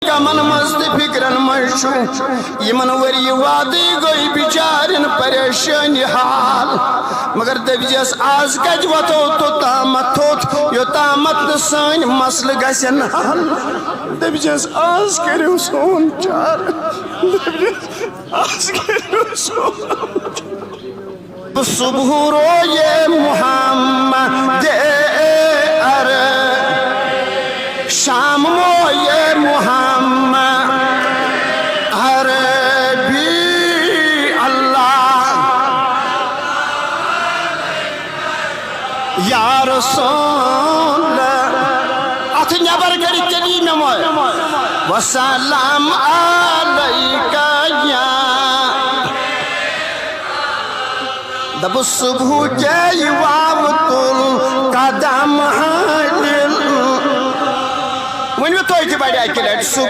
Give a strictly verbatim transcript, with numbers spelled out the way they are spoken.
غمن منٛز تہٕ فِکرن منٛز چھُ۔ یِمن ؤری وادٕے گٔے بِچارٮ۪ن پریشٲنی حال۔ مگر دٔپۍزٮ۪س، از کتہِ وۄتھو توٚتامتھ تھوٚد، یوٚتامتھ نہٕ سٲنۍ مسلہٕ گژھن حل۔ دٔپۍزٮ۪س، از کٔرِو سون چارٕ۔ دٔپۍزٮ۪س، از کٔرِو سون۔ صبح روئے محمد عرب، شام موئے محمد عربی، اللہ یا رسول۔ اتھ نٮ۪بر کٔرِتھ تیٚلی مےٚ مۄے۔ وسلام علیکہ یا۔ دَپُس صبح کے واو تُل قدم حٲلِل۔ ؤنِو تُہۍ تہِ بڑِ اَکہِ لٹہِ صبح۔